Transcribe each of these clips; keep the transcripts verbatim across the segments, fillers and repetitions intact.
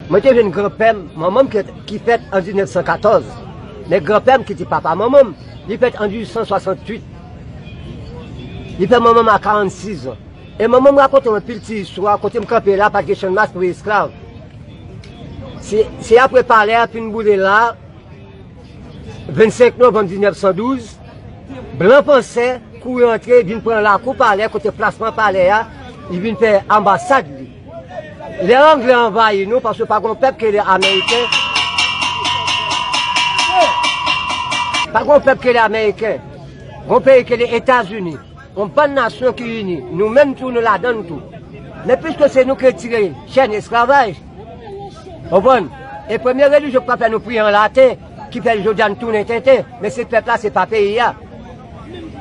Mwen te jwenn granpè m, manman m ki, ki fèt an diznèf san katòz. Men granpè m ki te papa manman m, li fèt an dizuit san swasanntuit. Li fè manman m a karannsis an. E manman m rakonte m anpil ti istwa, kote m kanpe la, pa t gen Channmas pou esklav. Se, se apre palè a fin boule la, vennsenk novanm diznèf san douz, blan fransè kouri antre, vin pran lakou palè, kote plasman palè a, li vin fè anbasad li. Lè Anglè anvayi nou, paske pa gon pèp ki rele Ameriken, pa gon pèp ki rele Ameriken, gon peyi ki rele Etazini. Yon bann nasyon ki ini, nou menm tou, nou ladan l tou. Men piske se nou ki retire chèn esklavaj, konprann? E premye relijyon ki pa fè nou priye an laten, ki fè jodi a nou tounen tenten. Men se pèp la, se pa peyi a.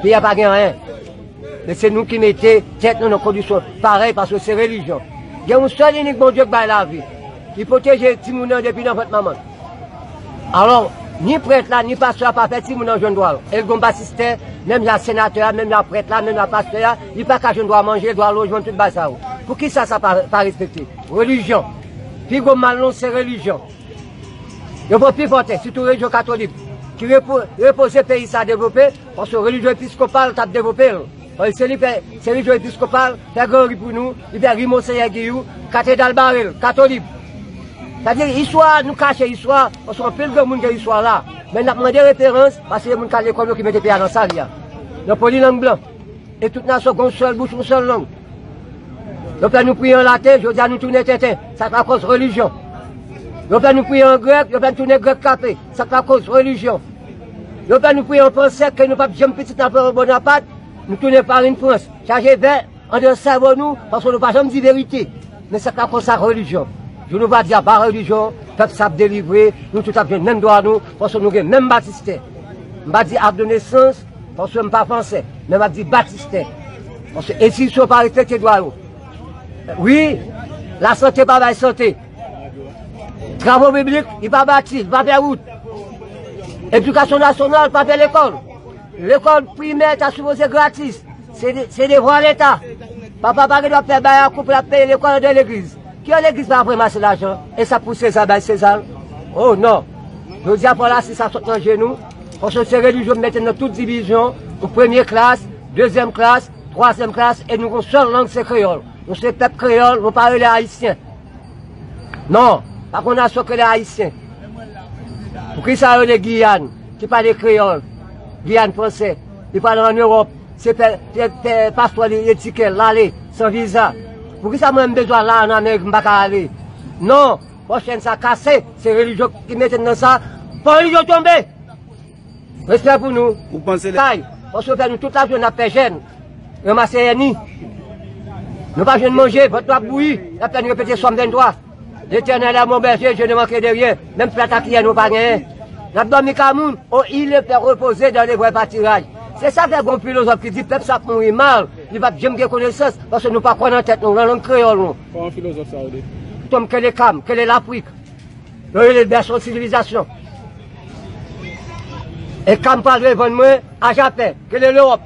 Peyi a pa gen anyen. Men se nou ki mete tèt nou nan kondisyon parèy, paske se relijyon. Gen yon sèl inik Bondye k bay lavi. Li pwoteje timoun nan depi nan vant manman l. Alò, ni prèt la, ni pastè a pa fè timoun nan jwenn dwa yo. E l gon batistè, menm jan senatè a, menm jan prèt la, menm jan pastè a, li pa ka jwenn dwa manje, dwa lojman, tout bagay sa yo. Poukisa sa pa, pa respekte? Relijyon. Pi gwo mal nou, se relijyon. Yo pran pi fò tè, sitou relijyon katolik, ki repo-, repoze peyi sa devlope, paske relijyon episkopal t ap devlope l. Paske se li fè, se relijyon episkopal, fè Gran Ri pou nou, li fè Ri Monseyè Giyou, Katedral bare l, katolik. Sa vle di, istwa, nou kache istwa, paske anpil granmoun gen istwa la. Men n ap mande referans, paske se moun k al lekòl yo ki mete peyi a nan sa li a. Nan polilang blan. E tout nasyon gen yon sèl bouch, yon sèl lang. Yo fè nou priye an laten, jodi a nou tounen tenten. Sa k lakòz relijyon. Yo fè nou priye an grèk, yo fè nou tounen grèk kape. Sa k lakòz relijyon. Yo fè nou priye an fransè, ke nou p ap janm pitit nan peyi Bonapat, nou tounen farin Frans. Chaje vè andedan sèvo nou, paske nou pa janm di verite. Men sa k lakòz sa relijyon. Jou nou va di aba relijyon, pèp sa ap delivre, nou tout ap jwenn menm dwa nou, paske nou gen menm batistè. M pa di akte de nesans, paske m pa fransè, men m ap di batistè. Paske enstitisyon pa respekte dwa yo. Wi, lasante pa bay sante. Travo piblik, li pa bati, li pa fè wout. Edikasyon nasyonal pa fè lekòl. Lekòl primè ta sipoze gratis. Se de-, se devwa Leta. Papa pa gen dwa fè bay a koup l ap peye lekòl anndan legliz. Ki legliz pa ap ranmase lajan? E sa pou Seza bay Seza? Oh non. Jodi a fò lasis sa sot nan je nou. Paske se relijyon mete nan tout divizyon. Ou premye klas, dezyèm klas, twazyèm klas, e nou gon sèl lang se kreyòl. Nou se pèp kreyòl, nou pa rele ayisyen. Non, pa gon nasyon ki rele ayisyen. Poukisa yo rele Giyàn, ki pale kreyòl, Giyàn fransè, li pale ann Ewòp, se fè, fè, fè paspò li, li etike l, l ale, san viza. Poukisa mwen m bezwen al la ann Amerik, m pa ka ale? Non, fò chèn sa kase, se relijyon ki mete n nan sa, fò relijyon tonbe! Respè pou nou. Ou panse lè- Kay, paske w fè nou tout lajounen n ap fè jèn, ranmase èni. Nou pa jwenn manje, vant nou ap bouyi, n ap fè nou repete Sòm venntwa. L'Éternel est mon berger, je ne manquerai de rien. Menm plat a kiyè nou pa genyen. N ap dòmi kay moun, oh, il le fait reposer dans les verts pâturages. Se sa fè gon filozòf ki di pèp sa ap mouri mal, li p ap janm gen konesans, paske nou pa kwè nan tèt nou, nan lang kreyòl nou. Kòman filozòf sa yo di? Tom, kele Kam, kele Lafrik. Yo rele l bèso sivilizasyon. E Kam pral revann mwen a Japè, kele Lewòp.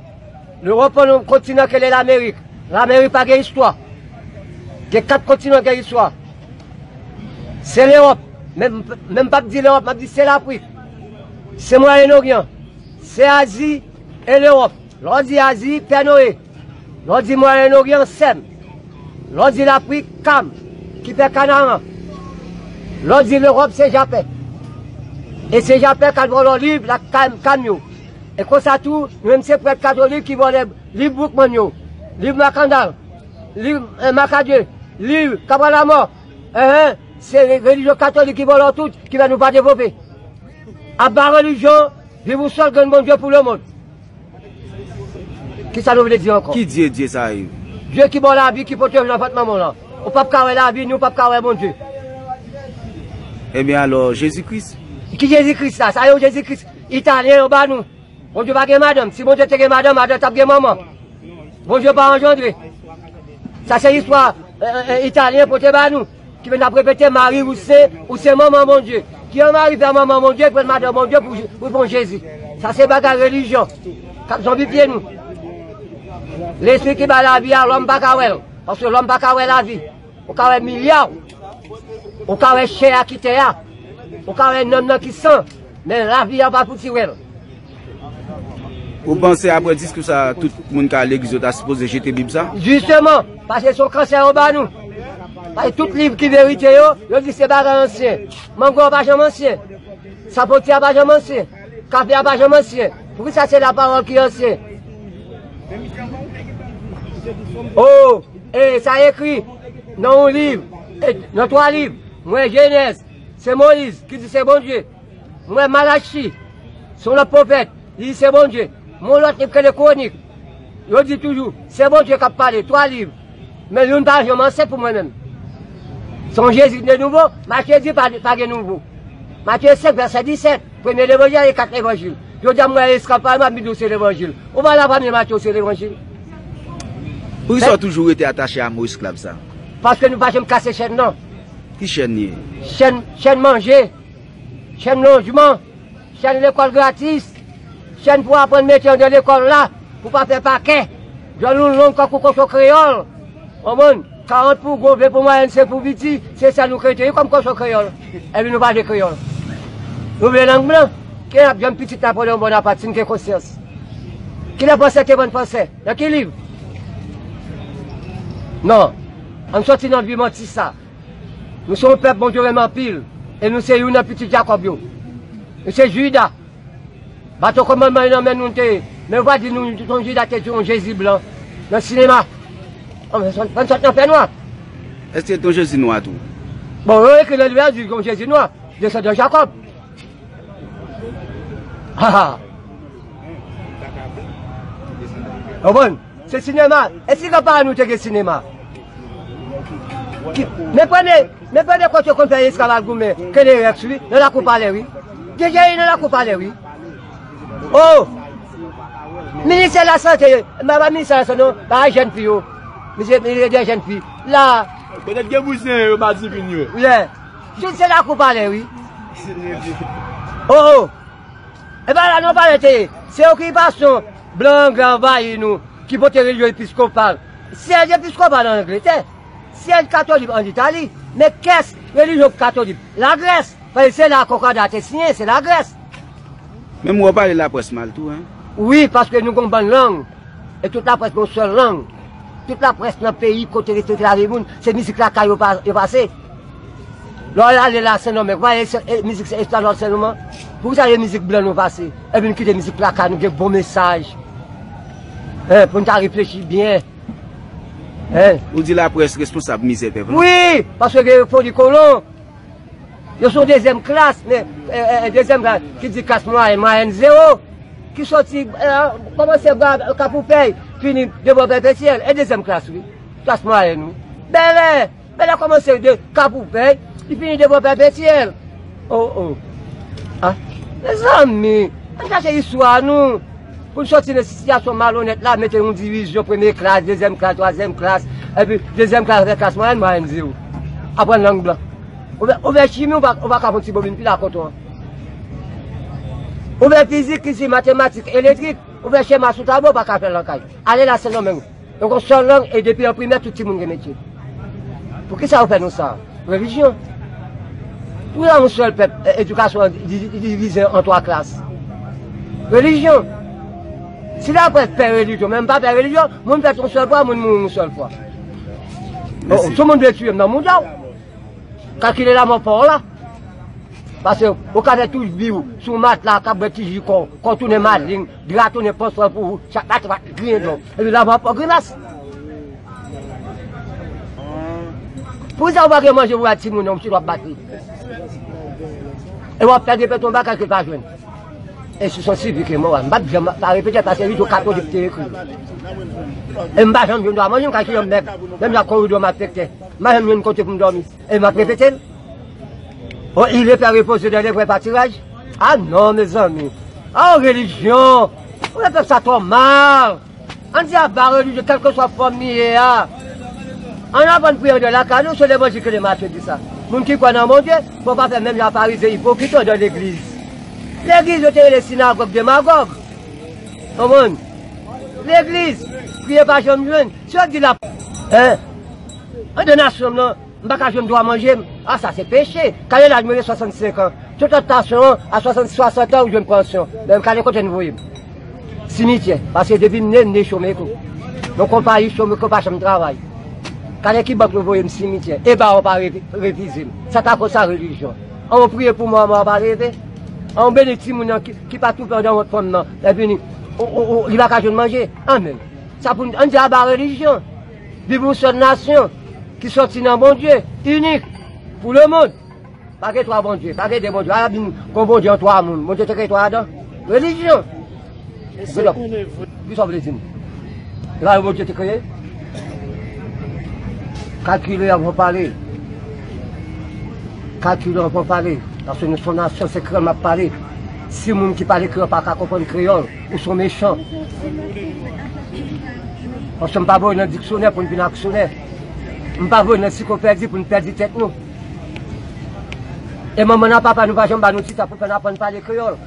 Lewòp an yon kontinan kele Lamerik. Lamerik pa gen istwa. Gen kat kontinan gen istwa. Se Lewòp. Men, men m p ap di Lewòp, m ap di se Lafrik. Se Mwayen Oryan. Se Azi e Lewòp. Lè w di Azi, Pè Noye. Lè w di Mwayen Oryan, Sèm. Lè w di Lafrik, Kam, ki fè Kanaran. Lè w di Lewòp, se Japè. E se Japè k al vòlò liv la Kam, Kam yo. E konsa tou, nou menm se prèt katolik ki vòlè liv Boukman yo, liv Makandal, liv, eh, Makadye, liv Kabralamò. Enhen, se re-, relijyon katolik ki vòlò tout, ki fè nou pa devlope. Aba relijyon, viv yon sèl grenn Bondye pou lemonn. Kisa nou vle di ankò? Ki Dye, Dye sa ye? Dye ki ba w lavi, ki pote w nan vant manman w lan. Ou p ap ka wè lavi, ni w p ap ka wè Bondye. Ebyen alò, Jezi Kris? Ki Jezi Kris sa? Sa yo Jezi Kris italyen yo ba nou. Bondye pa gen madanm. Si Bondye te gen madanm, Adan t ap gen manman. Bondye pa anjandre. Sa se istwa, eh, eh, eh, italyen pote ba nou. Ki vin ap repete, Mari, ou se, ou se manman Bondye. Ki yon mari fè manman Bondye, pran madanm Bondye pou, pou pran Jezi? Sa se bagay relijyon k ap zonbifye nou. Lespri ki bay lavi a, lòm pa ka wè l, paske lòm pa ka wè lavi. Ou ka wè milya. Ou ka wè chè a ki tè a, ou ka wè nanm nan ki san, men lavi a pa pou ti wè l. Ou panse apre diskou sa, tout moun k al legliz yo ta sipoze jete Bib sa? Jisteman, paske se yon kansè yo ba nou. Paske tout liv ki verite yo, yo di se bagay ansyen. Mango a pa janm ansyen. Sapoti a pa janm ansyen. Kafe a pa janm ansyen. Poukisa se lapawòl ki ansyen? Oh, e sa ekri nan yon liv, e nan twa liv. Mwen Jenèz, se Moyiz ki di se Bondye. Mwen Malachi, se yon lòt pwofèt, li di se Bondye. Mwen yon lòt liv ki rele Kwonik, yo di toujou se Bondye k ap pale, twa liv. Men youn pa janm ansyen pou mwen menm. Se yon Jezi de nouvo, Matye di pa, pa gen nouvo. Matye senk vèsè disèt, premye levanjil e kat levanjil. Jodi a m wè esklav pa m ap di w se levanjil. Ou pa la premye Matye w se levanjil. Poukisa w toujou rete atache a mo esklav sa? Paske nou pa janm kase chèn nan. Ki chèn li ye? Chèn, chèn manje, chèn lojman, chèn lekòl gratis, chèn pou aprann mete anndan lekòl la, pou pa fè pakè. Djòl nou long kankou kochon kreyòl. Konprann? Karant pou gwo, ven pou mwayèn, senk pou piti, se sa nou krete wi kòm kochon kreyòl. Epi nou pa vle kreyòl. Nou vle lang blan. Kilè n ap janm pitit n ap rele yon Bonaparte si n gen konsyans? Kilè fransè te vann fransè? Nan ki liv? Non. Ann sòti nan vi manti sa. Nou se yon pèp Bondye renmen anpil, e nou se youn nan pitit Jakòb yo. Nou se Jida. Baton kòmandman yo nan men nou te ye. Men yo pa di nou yon Jida te di yon Jezi blan nan sinema. Ann sòt, ann sòt nan fènwa. Èske te yon Jezi nwa tou? Bon, yo ekri nan liv la di yon Jezi nwa, desandan Jakòb. Ha, ha. Konprann? Se sinema. Èske gran paran nou te gen sinema? Ki, men premye, men premye kote yo konn fè esklav al goumen, Kennerèks wi, nan lakou palè wi. Deja ye nan lakou palè wi. Oh! Ministè lasante, m pa ministè lasante non, pa jèn fi yo. Misye, misye de jèn fi. La. Petèt gen bouzen yo pa di vin yo. Lè. Jodi se lakou palè wi. Oh, oh. E pa la non palè te ye. Se okipasyon blan anglè anvayi nou, ki pote relijyon episkopal. Syèj episkopal an Angletè. Syèj katolik an Itali. Men kès relijyon katolik? Lagrès. Paske se la konkòda te siyen, se Lagrès. Menm wè w pale laprès mal tou, en. Wi, paske nou gon bann lang. E tout laprès gon sèl lang. Tout laprès nan peyi kote rete lave moun, se mizik lakay yo pa, yo pase. Lè w ale la Sendomeng, w pa e, e mizik se esklav Sendomeng. Poukisa e mizik blan nou pase? Epi nou kite mizik lakay nou gen bon mesaj. Hein, pou n ta reflechi byen. Hein? Ou di laprès responsab mizè pèp la? Wi, paske gen foli kolon. Yo se yon dezyèm klas, men, e, e, e, dezyèm klas, ki di klas mwayèn, mwayèn zewo, ki soti, e, kòmanse ba Kapoupèy, fini Debò Pèpetyèl, e dezyèm klas, wi. Klas mwayèn, wi. Bèlè, Bèlè kòmanse de Kapoupèy, li fini Debò Pèpetyèl. Oh, oh. Ah, mezanmi, ann chache istwa nou. Pou n sòti nan sitiyasyon malonèt la, mete yon divizyon, premye klas, dezyèm klas, twazyèm klas, epi dezyèm klas avèk klas mwayèn, mwayèn zewo. Aprann lang blan. Ou fè, ou fè chimi, ou pa, ou pa ka fè yon ti bobin pil a koton an. Ou fè fizik, isit, matematik, elektrik, ou fè chema sou tablo, ou pa ka fè l nan kay. Ale la Sendomeng. Yo gon sèl lang e depi an primè tout timoun gen metye. Poukisa yo fè nou sa? Relijyon. Poukisa yon sèl pèp, e, edikasyon an di-, di-, divize an twa klas? Relijyon. Si laprès pè relijyon, men m pa pè relijyon, moun fèt yon sèl fwa, moun mouri yon sèl fwa. Oh, oh, si yon moun vle tiye m nan mouda w. Kalkile lamò pa w la. Paske ou ka fè tout vi w sou matla, k ap bwè ti ji kò w, kò w tounen maleng, dra tounen pansman pou ou, chak maten w ap griyen dlo. Epi lamò pa w grimas. Poukisa ou pa gen manje pou bay timoun nan, ou chita w ap bat li? E w ap fè repete yon bagay ke l pa jwenn. Enstitisyon sivik e moral. M p ap janm pa repete l paske li tou katolik te ekri. E m pa janm jwenn dwa manje, m ka chita m mèg. Menm jan koridò m afekte. M pa janm jwenn kote pou m dòmi. E m ap repete l. Oh, il est fait reposer dans les vrais pâturages. Ah non, mezanmi. Oh, relijyon. Ou fè pèp sa twò mal. Ann di aba relijyon, kèlkeswa fòm li ye a. Ann aprann priye anndan lakay nou, se levanjil ke Matye di sa. Moun ki kwè nan Bondye, fò w pa fè menm jan a Farizyen ipokrit yo anndan legliz. Legliz yo te rele sinagòg demagòg. Konprann? Legliz, priye pa janm jwenn. Si yo di la, hein? Anndan nasyon m nan, M pa ka jwenn dwa manje m. A, sa se peche. Gade laj mwen, gen swasannsenk an. Tout lòt nasyon an, a swasannsis, swasant an, ou jwenn pansyon. Men gade kote nou voye m. Simityè. Paske depi m ne, m ne chome kou. Yon konpayi chome kou pa janm travay. Gade ki bank nou voye m simityè. E ba yo pa refi-, refize m. Sa ta koz sa relijyon. An, ou priye pou mò, mò pa leve. An, ou beni timoun nan ki, ki pa toufe nan vant fanm nan. Epi ni, o, o, o, li pa ka jwenn manje. Anmè. Sa pou n, ann di aba relijyon. Viv yon sèl nasyon ki sòti nan Bondye, inik pou lemonn. Pa gen twa Bondye, pa gen de Bondye. A, vin gon Bondye an twa moun. Bondye te kreye twa adan. Relijyon. Kisa w vle di m? E pa yo Bondye te kreye? Kalkile anvan pale. Kalkile anvan pale. Paske nou se yon nasyon, se kreyòl m ap pale. Si moun ki pale kreyòl pa ka konprann kreyòl, ou se yon mechan. Paske m pa voye nan diksyonè pou n vin aksyonè. M pa voye nan ansiklopedi pou n pèdi tèt nou. E manman n ak papa nou pa janm ba nou ti tan pou fè n aprann pale kreyòl.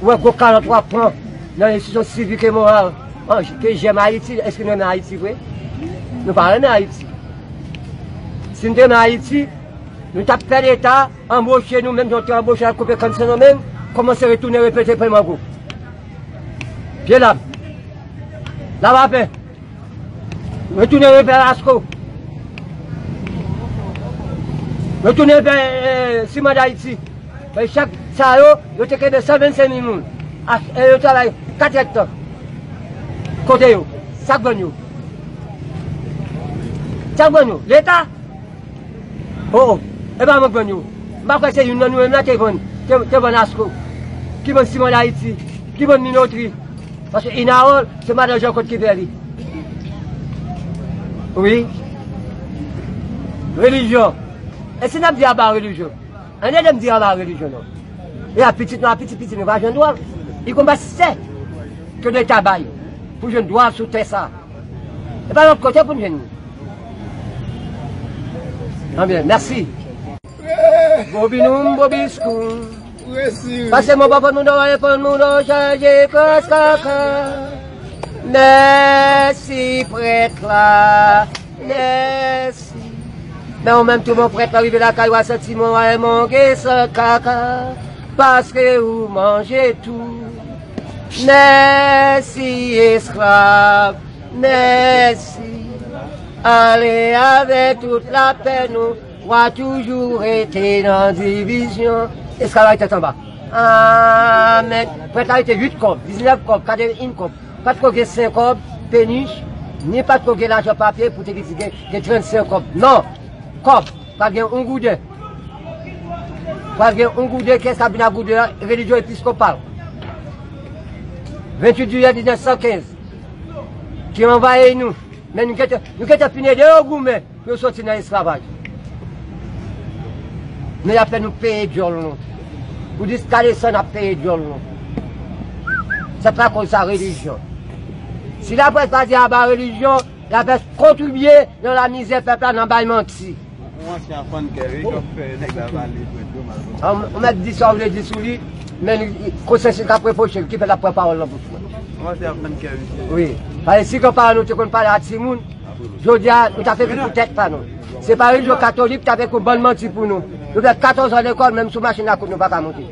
Ou wè gwo kalòt w ap pran nan enstitisyon sivik e moral, an, ke jèm Ayiti, èske nou renmen Ayiti vre? Nou pa renmen Ayiti. Si n te renmen Ayiti, nou t ap fè Leta anboche nou, menm jan w te anboche al koupe kann Sendomeng, kòmanse retounen repete peman gwo. Pye lab. Lab a pen. Retounen repè Asko. Retounen repè, eh, Siman Dayiti. Men chak sa yo, yo te kenbe san vennsenk mil moun. A, e yo travay kat èdtan. Kote yo? Sa k vann yo? Sa k vann yo? Leta? O, o. E pa mwen k vann yo. M pa kwè se youn nan nou menm la te vann, te, te vann Asko. Ki vann Siman Dayiti. Ki vann Minotri. Paske Inawòl, se madan Jean Claude ki fè li. Wi. Relijyon. E si n ap di aba relijyon? Ann ede m di aba relijyon non. E a pitit nou, a pitit pitit nou pa jwenn dwa. Li konn pa sè ke Leta bay pou jwenn dwa sou tè sa. E pa lòt kote pou n jwenn li. Anbyen, mèsi. Bobinoum, bobiskoum. Pase mò pa fann moun dò, fann moun dò, chaje kras kaka. Mèsi prèt la, mèsi. Men ou menm tou bon prèt la rive lakay ou a santi mò a monge san kaka. Paske ou manje tou. Mèsi esklav, mèsi. Ale avè tout lapè nou. W a toujou rete nan divizyon. Esklav la tèt anba. Amèn. Prèt la rete uit kòb, diznèf kòb, katrevenn kòb. Pa t ko gen senk kòb, penich, ni pa t ko gen lajan papye pou te di gen, gen trannsenk kòb. Non. Kòb. Pral gen yon gouden. Pral gen yon gouden, kiyès k ap vin ak gouden an? Relijyon episkopal. Venntuit jiyè diznèf san kenz. Ki anvayi nou. Men nou gentan, nou gentan fin ede yo goumen. Pou yo soti nan esklavaj. Men y ap fè nou peye dyòl nou. Pou jiska desann ap peye dyòl nou. Se pa koz sa relijyon. Si laprès pa di aba relijyon, laprès kontribye nan lamizè pèp la nan bay manti. Yon ansyen afannkè, wi, k ap fè nèg la pale pou yo mal konprann. An, ou mèt di sa w vle di sou li, men konsyans li k ap repwoche l, ki fè l ap pran pawòl nan bouch mwen. Yon ansyen afannkè, wi. Wi. Paske si granparan nou te konn pale a timoun, jodi a, nou t ap ekri pou tèt pa nou. Se pa relijyon katolik t ap ekri yon bann manti pou nou. Nou fè katòz an lekòl, menm sou machin lakout nou pa ka monte.